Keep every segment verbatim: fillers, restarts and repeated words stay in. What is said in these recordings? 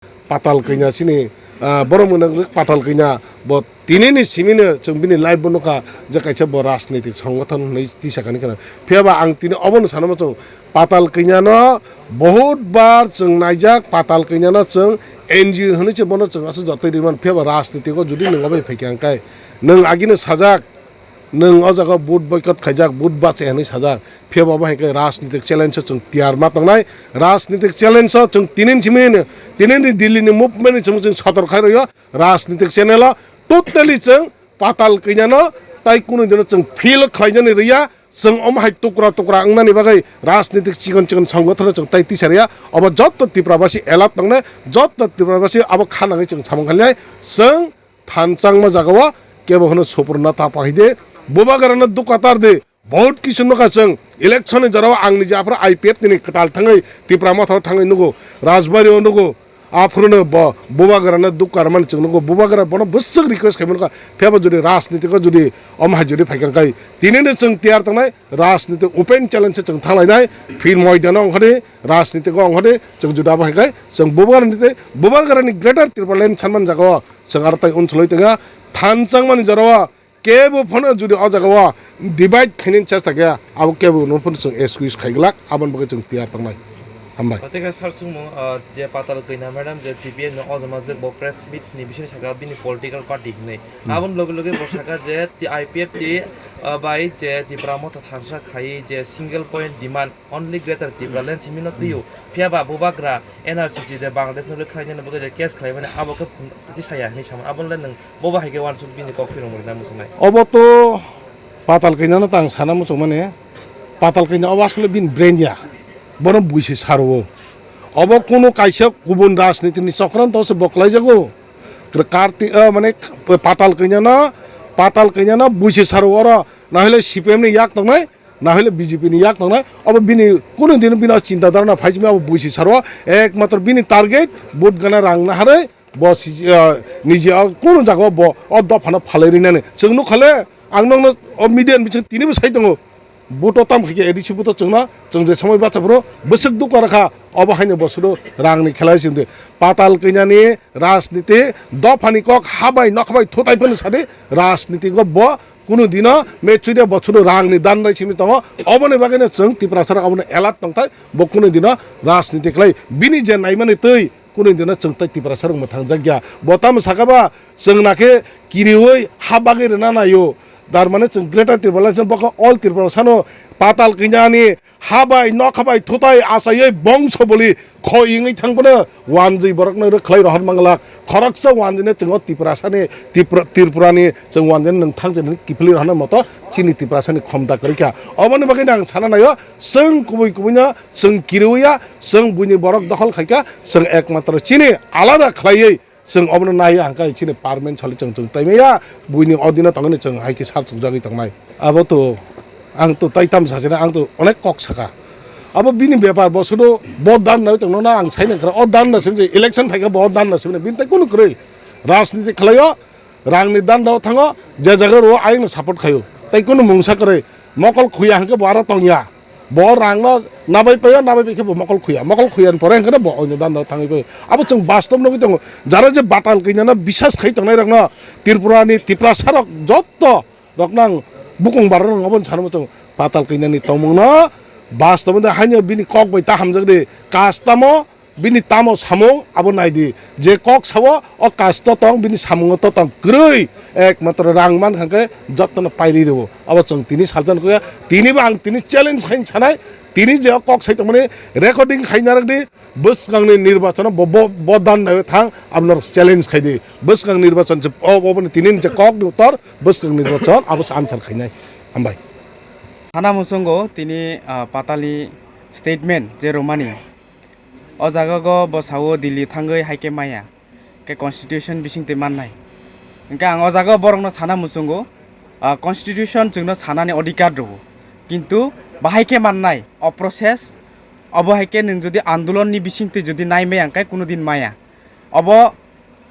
Patal Kanya chini, ah, borok mwnang Patal Kanya bo tinini simino chwng bini life bo nukha je kaisa bo rajnitik songothon hwnwi tisakani kheno. Phiya ba ang tini obono sanama chwng Patal Kanya no bahut bar chwng naijak, Patal Kanya no chwng N G O hwnwi se bono chwng aswk jotoi rwmani. Phiya ba rajnitiko jodi nwng obai phaikha hwnkhe nwng agini sajak, nwng o jaga vote boycott khaijak, vote bache hwnwi sajak. Phiya ba bo hai khe rajnitik challenge o chwng tiyar ma tongnai. Rajnitik challenge o chwng tinin simi, tinin ni Delhi ni movement ni chwng, chwng sotor khai rwio. Rajnitik channel o totally chwng Patal Kanya no tai kunu dino chwng feel khlainani rwya. Chwng omo hai tukra tukra wngnani bagwi rajnitik chikon chikon songothono chwng tai tisa rwya. Obo jotto Tripura basi alert tongnai, jotto Tripura basi abo kha nangwi chwng samung khainai. Chwng thanchangma jagao kebo hwnwi supruna ta pahaide, bubagrano dukatar de, bahut kisu nukha chwng. Election ni jorao ang niji aphuru I P F T ni kwtal thangwi Tipra Motha o thangwi nugo, Rajbari o nugo, aphuru no bo bubagrano dukar mani chwng nugo, bubagra bono bwswk request khaima nukha. Phiya bo jodi rajnitiko jodi omo hai jodi phaikha khai, tini no chwng tiyar tongnai, rajniti open challenge se chwng thanglainai, phir moidano ongkhadi, rajnitiko ongkhadi, chwng juda bo hai khai, chwng bubagrani tei bubagrani Greater Tipraland sanman jagao chwng aro tai unsului tongya. Thanchangmani jorao kebo phano jodi o jagao divide khainani chesta khe, abo kebo no phano chwng excuse khaiglak, aboni bagwi chwng tiyar tongnai. Hambai. Tei khe sir chwngmo, ah, je Patal Kanya madam je T P F ni ojama je bo press meet ni bisingo saka bini political party hinwi. Hmm. Aboni loge loge bo saka je T-, I P F T, ah, bai je Tipra Motha tharsa khai je single point demand. Only Greater Tipraland simi no twiyo. Phiya ba bubagra N R C C de Bangladesh no khlainani bagwi je case khlaimani abo khe phun-, twi saya hinwi samani. Abo le nwng bobo hai khe uansuk bini kok phirong rwna muchungnai. Obo to Patal Kanya no tang sana muchungmani. Patal Kanya obo asole bini brain ya. Bono buisi sarwo. Obo kunu kaisa kubun rajniti ni chokranto se bo kwlaijago. Karti, ah, mane Patal Kanya no, Patal Kanya no buisi sarwo oro. Na hile C P M ni yak tongnai. Na hile B J P ni yak tongnai, obo bini kunu din bini o chinta dhorona phaisimi abo buisi saro, ekmatro bini target vote gana rang naharwi bo si-, ah, niji o kunu jaga o bo o dopha no phalai rinani. Chwng nukha le, ang nokno o media ni bising tini bo sai tongo, vote o tam khaikhe A D C vote o chwngno, chwng je somoi bacha phuru bwswk dukha rwkha, obo haino bo sudu rang ni khelai simi. Patal Kanya ni rajniti, dopha ni kok habai nokha bai thutai phano sadi, rajniti go bo Kunu dino me chuida bochoro rang ni dan bai simi tongo. Oboni bagwi no chwng Tiprasa rok abono alert tongthai. Bo kunu dino rajniti khlai bini je naimani twi kunu dino chwng tai Tiprasa rok mwthang jakya. Bo tamo saka ba chwng nakhe kiriwi ha bagwi rwna naio. Dar mane chwng Greater Tipraland bokha all Tiprasa no Patal Kanya ni ha bai nokha bai thutai achaiwi bongso boli khoi wngwi thang phano wanjwi borokno rwkhlai rohor manglak. Khoroksa wanjwino chwng o Tiprasani, Tipra-, Tripurani chwng wanjwino nwng thang jani kiphilwi rohorna moto chini Tiprasani khomta kwrwi kha. Oboni bagwi ang sana naio, chwng kubui kubuino chwng kiriwi ya, chwng buini borok dokhol khai kha, chwng ekmatro chini alada khlaiwi chwng obono naiwi ang kha chini parliament salo chwng chwng taimaya, buini odino tongwini chwng hai khe sap chukjagwi tongnai. Abo to, ang to tai tam sachina, ang to onek kok saka. Abo bini bepar, bo sudo bo dan nai tongno na ang sai nang kra, o dan na sim je election phaika bo dan na sim bini tai kunu kwrwi. Rajniti khlaio, rang ni dan dao thango, je jaga ro ayang support khaio. Tai kunu mungsa kwrwi, mokol khuya hangke bo aro tongya. Bo rang no nabai paio, nabai pai khe bo mokol khuya. Mokol khuya ni pore hangke bo oino dan dao thangwi paio. Abo chwng bastob nugwi tongo. Jara je batal kanya na bisas khai tongnai rok no Tripura ni Tiprasa rok jotto rok nang bukung bar rok nang obo ni sana muchung patal kanya ni tongmung no bastob de haino bini kok bai ta hamjak de kas tamo bini tamo samung abo nai di je kok sao o kas to tong bini samung to tong kwrwi ekmatro rang man kha khe jotto no pairi rwo abo chwng tini saljan kuya tini bo ang tini challenge khain sanai tini je o kok sai tongmani recording khaina rwk di. Bwskangni nirbachano bo, bo, bo dan naiwi thang, abo norok challenge khai di. Bwskang nirbachan se o, oboni tini ni je kok ni uttor, bwskang nirbachan abo se answer khainai. Hambai. Sana muchungo tini, ah, Patalni statement je romani. O jaga go bo sao Delhi thangwi hai khe maya. Khe constitution bising twi mannai. Hingkhe ang o jaga borokno sana muchungo, ah, constitution chwngno sanani odhikar rwo. Kintu bahai khe mannai, o process Obo hai khe nwng jodi andolon ni bising twi jodi nai maya hwnkhe kunu din maya. Obo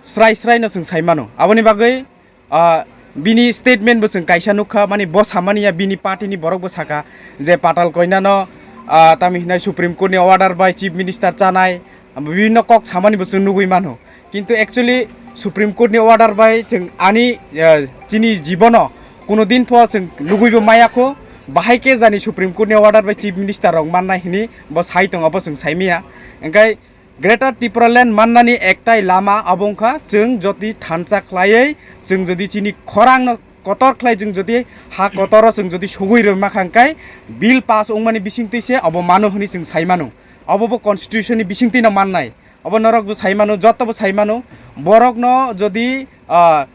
srai srai no chwng sai mano. Aboni bagwi, ah, bini statement bo chwng kaisa nukha, mani bo samani ya bini party ni borok bo saka je Patal Kanya no, ah, tamo hinai Supreme Court ni order bai Chief Minister chanai, bibhinno kok samani bo chwng nugwi mano. Kintu actually Supreme Court ni order bai chwng ani, eh, chini jibono kuno din pho chwng nugwibo maya kho. Bahai khe jani Supreme Court ni order bai Chief Minister rok mannai hini bo sai tongo, abo chwng sai maya. Hwnkhe Greater Tipraland mannani ektai lama abo wngkha chwng jodi thansa khlaiwi, chwng jodi chini khorangno kotor khlai, chwng jodi ha kotoro chwng jodi sugwi rwma kha, hwnkhe bill pass wngmani bisingtwi se abo mano hwnwi chwng sai mano. Abo bo constitution ni bisingtwi no mannai. Abo norok bo sai mano, joto bo sai mano. Borokno jodi, ah,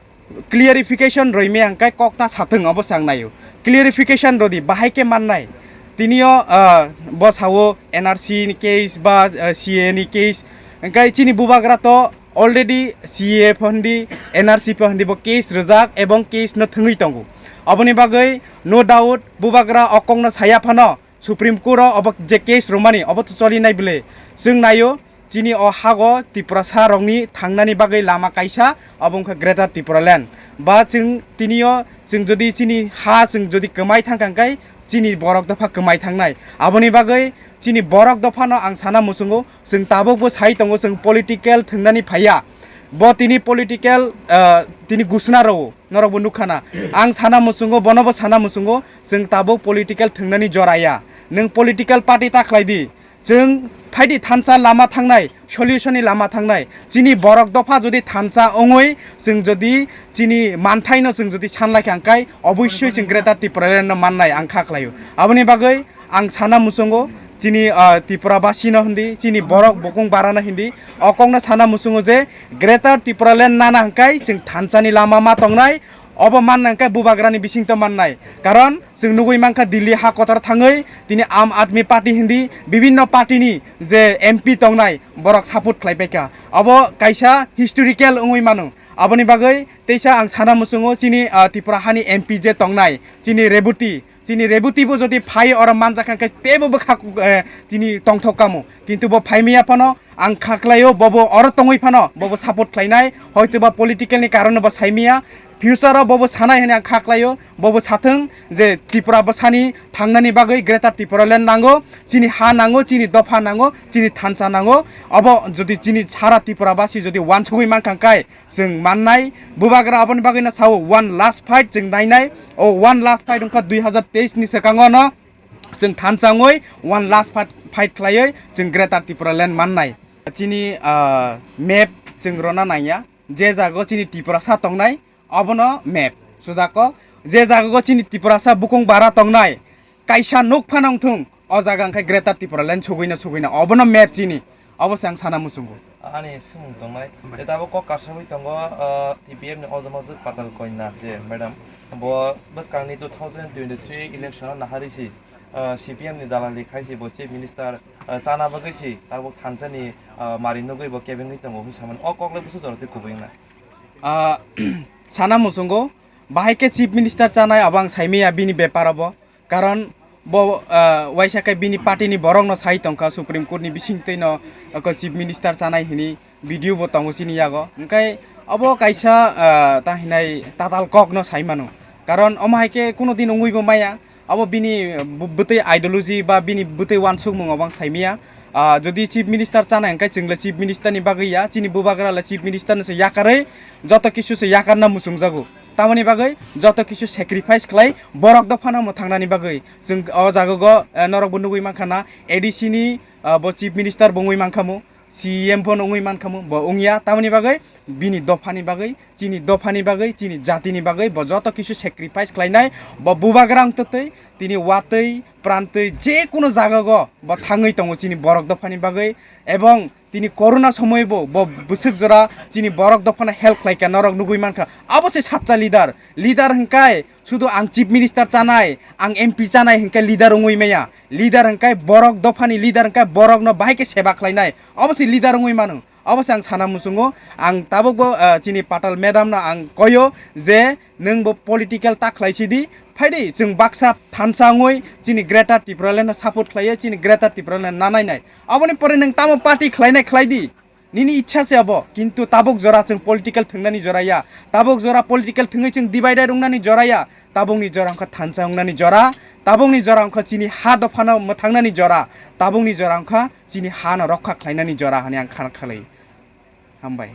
clarification rwimaya hwnkhe kok ta sathwng, abo se ang naio. Clarification rwdi, bahai khe mannai. Tinio, ah, bo sao N R C ni case ba, ah, C A A ni case. Hwnkhe chini bubagra to already C A A pho hindi, N R C pho hindi bo case rwjak ebong case no thwngwi tongo. Aboni bagwi no doubt bubagra o kokno saya phano Supreme Court o obo je case rwmani obo to choli nai bwle. Chwng naio chini o hago Tiprasa rokni thangnani bagwi lama kaisa, obo wngkha Greater Tipraland. Ba chwng tinio chwng jodi chini ha chwng jodi kwmai thangkha hwnkhe chini borok dopha kwmai thangnai. Aboni bagwi chini borok dophano ang sana muchungo, chwng tabukbo sai tongo, chwng political thwngnani phaiya. Bo tini political, ah, tini gusna rwo, norokbo nukha na. Ang sana muchungo, bonobo sana muchungo, chwng tabuk political thwngnani jora ya. Nwng political party ta khlai di. Chwng phaidi thansa lama thangnai, solution ni lama thangnai. Chini borok dopha jodi thansa wngwi, chwng jodi chini manthaino chwng jodi sanlai kha, hwnkhe obossoi chwng Greater Tipraland no mannai ang kha khlaio. Aboni bagwi ang sana muchungo chini, ah, Tripura basino hindi, chini borok bokong barano hindi, o kokno sana muchungo je Greater Tipraland nana hwnkhe chwng thansani lama ma tongnai, obo manna hwnkhe bubagrani bisingto mannai. Karon chwng nugwi mankha Delhi ha kotor thangwi tini Aam Aadmi Party hindi bibinno party ni je M P tongnai borok support khlai paikha. Obo kaisa historical wngwi mano. Aboni bagwi teisa ang sana muchungo chini, ah, Tripura hani M P je tongnai chini Rebati, chini Rebati bo jodi phai oro manjak kha khe teibo bwkha, eh, tini tongthok kamo. Kintu bo phaimaya phano ang kha khlaio, bobo oro tongwi phano bobo support khlainai, hoitoba political ni karon bo saimaya. Future o bobo sanai hwnwi ang kha khlaio, bobo sathwng je Tripura bwsani thangnani bagwi Greater Tipraland nango, chini ha nango, chini dopha nango, chini thansa nango. Obo jodi chini sara Tripura basi jodi wansugwi mankha khe, chwng mannai. Bubagra aboni bagwino sao, one last fight chwng nainai. O one last fight wngkha dui hazar teis ni swkango no chwng thansa wngwi one last fight, fight khlaiwi chwng Greater Tipraland mannai. Chini, ah, map chwng rwna nangya, je jago chini Tiprasa tongnai, obono map sujak kok. Je jago chini Tiprasa bukung bara tongnai, kaisa nuk phano wngthung, o jaga hwnkhe Greater Tipraland sugwino sugwino, obono map chini, obo se ang sana muchungo. Ani swngmung tongnai, je tabuk kok kasawi tongo, ah, T P F ni ojama jwk Patal Kanya je madam, bo bwskangni two thousand twenty-three election o nahari si, ah, C P M ni dalali khai si bo chief minister, ah, chana bagwi si tabuk thansa ni, ah, mari nugwi bo kebengwi tongo hwnwi samani, o kok le bwswk jora twi kubui wngnai. Ah, sana muchungo, bahai khe chief minister chanai abo ang saimaya bini bepar obo. Karon bo, ah, waisa khe bini party ni borok no sai tongkha, Supreme Court ni bisingtwi no, ah, ko chief minister chanai hini video bo tongo chini yago. Hwnkhe obo kaisa, ah, ta hinai tatal kok no sai mano. Karon omo hai khe kuno din wngwi bo maya. Abo bini bu-, bwtwi ideology ba bini bwtwi wansukmung obo ang saimaya. Ah, jodi chief minister chanai hwnkhe chwng le chief minister ni bagwi ya, chini bubagra le chief minister no se yakarwi joto kisu se yakarna muchungjago. Tamoni bagwi joto kisu sacrifice khlai borok dophano mwthangnani bagwi. Chwng o jaga go, eh, norok bo nugwi mankha na A D C ni, ah, bo chief minister bo wngwi mankha mu. C E M phano wngwi mankhamu, bo wngya. Tamoni bagwi bini dophani bagwi, chini dophani bagwi, chini jatini bagwi bo joto kisu sacrifice khlainai. Bo bubagra wngtwi tini watwi prantwi je kuno jagago bo thangwi tongo chini borok dophani bagwi. Ebong tini corona somoibo bo bwswk jora chini borok dophano help khlaikha, norok nugwi mankha. Abo se sacha leader. Leader hwnkhe sudu ang chief minister chanai, ang M P chanai hwnkhe leader wngwi maya. Leader hwnkhe borok dophani leader hwnkhe borokno bahai khe seba khlainai. Obo se leader wngwi mano. Obo se ang sana muchungo. Ang tabukbo, ah, chini Patal madam no ang koyo je nwng bo political ta khlai sidi. Phaidi chwng baksa thansa wngwi chini Greater Tipraland no support khlaiyo, chini Greater Tipraland no nanainai. Oboni pore nwng tamo party khlainai khlai di. Nini ichha se abo, kintu tabuk jora chwng political thwngnani jora ya. Tabuk jora political thwngwi chwng divided wngnani jora ya. Tabukni jora wngkha thansa wngnani jora. Tabukni jora wngkha chini ha dophano mwthangnani jora. Tabukni jora wngkha chini hano rokha khlainani jora hwnwi ang khana khalai. Hambai.